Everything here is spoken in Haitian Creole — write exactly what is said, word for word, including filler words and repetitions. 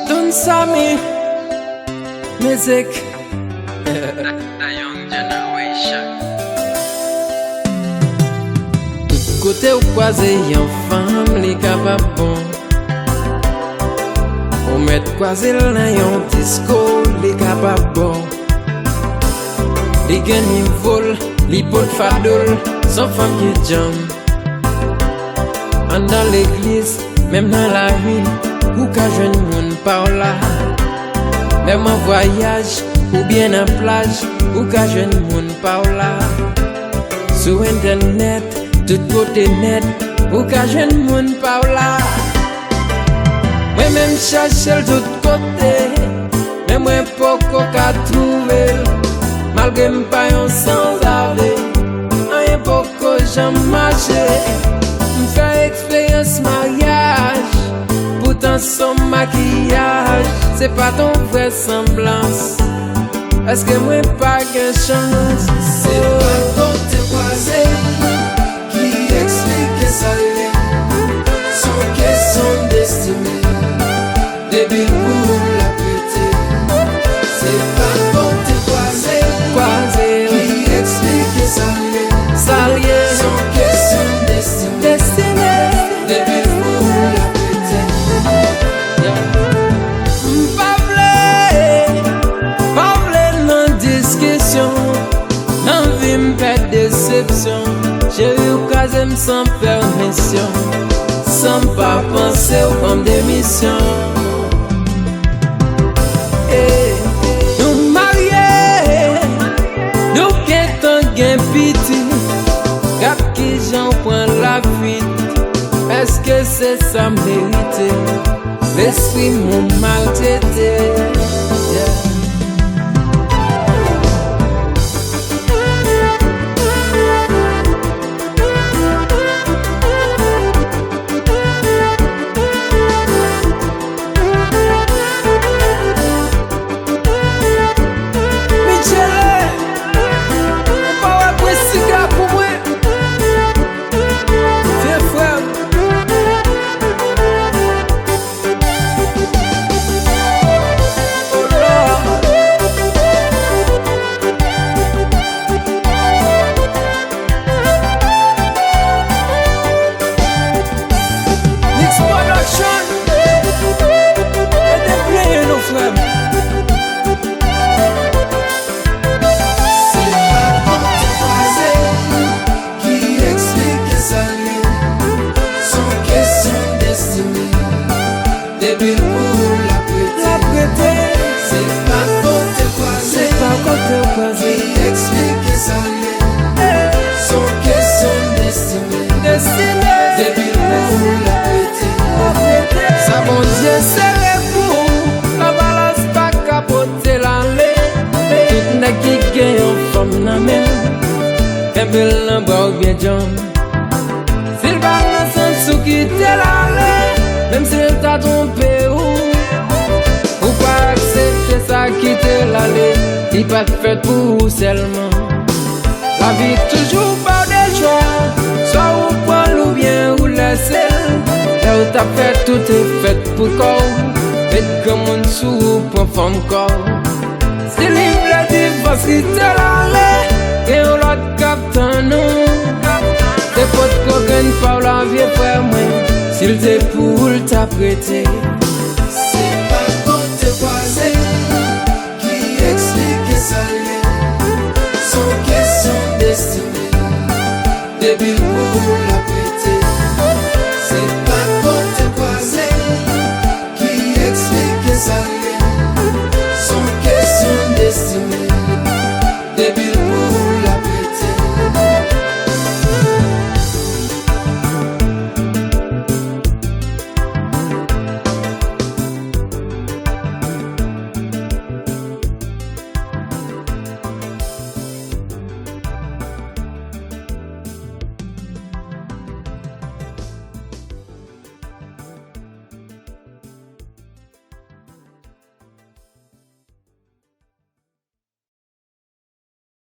Don Samy, mizik. Tout kote w kwaze yon fanm, li kapab bon. Ou mèt kwaze l nan yon disko, li kapab bon. Li gen nivo l, li pot fado l, s on fanm ki djanm. Anndan legliz, menm nan lari, ou ka jwenn moun pa w la. Menm an vwayaj, oubyen nan plaj, ou ka jwenn moun pa w la. Sou entènèt, tout kote nèt, ou ka jwenn moun pa w la. Mwen menm chèche l tout kote, men mwen poko ka twouve l. Malgre m pa yon sanzave, anyen poko janm mache. M fè eksperyans maryaj, poutan s on makiyaj. Se pa t on vrè sanblans. Èske mwen pa gen chans? Se pa kote kwaze ki eksplike sa l ye. S on kesyon destine. Depi l pou l ap rete. Se pa kote kwaze, kwaze ki eksplike sa l ye. Sa l ye. S on kesyon destine. Destine. Depi l pou l ap rete. Yeah. M pa vle, pa vle nan diskisyon. Nan vi m pè desepsyon. Cheri, ou kraze m san pèmisyon. San m pa panse, ou ban m demisyon. Eh, nou marye, nou gentan gen pitit. Gad kijan w pran lafuit. Èske se sa m merite? Lespri m ou maltrete. Yeah. Michele, ou pa wè pran siga pou mwen? Vye frè m. Oh Lord. Mix Production. Ede plenyen non, frè m. Se pa kote kwaze ki eksplike sa l ye. S on kesyon destine. Depi l pou l ap rete. L ap rete. Se pa kote kwaze. Se pa kote kwaze. Ki eksplike sa l ye. Eh. S on kesyon destine. Destine. Depi l pou l ap rete. Ap rete. Sa Bondye sere pou ou, labalans pa ka pote l ale. Tout nèg ki gen yon fanm nan men l, kenbe l nan bra w byen djanm. Si l pa nan sans ou, kite l ale. Menm si l ta twonpe ou, ou pa aksepte sa, kite l ale. Li pa t fèt pou ou sèlman. Lavi toujou ba w de chwa. Swa ou pran l oubyen ou lèse l. Lè w t ap fè tout te fèt pou kò w, met granmoun sou ou, pran fanm kò w. Si li vle divòs, kite l ale. Gen yon lòt k ap tann ou. Se potko grenn pa w la, vye frè mwen. Si l te pou ou, l t ap rete. Se pa kote kwaze ki eksplike sa l ye. S on kesyon destine. Depi l pou l ap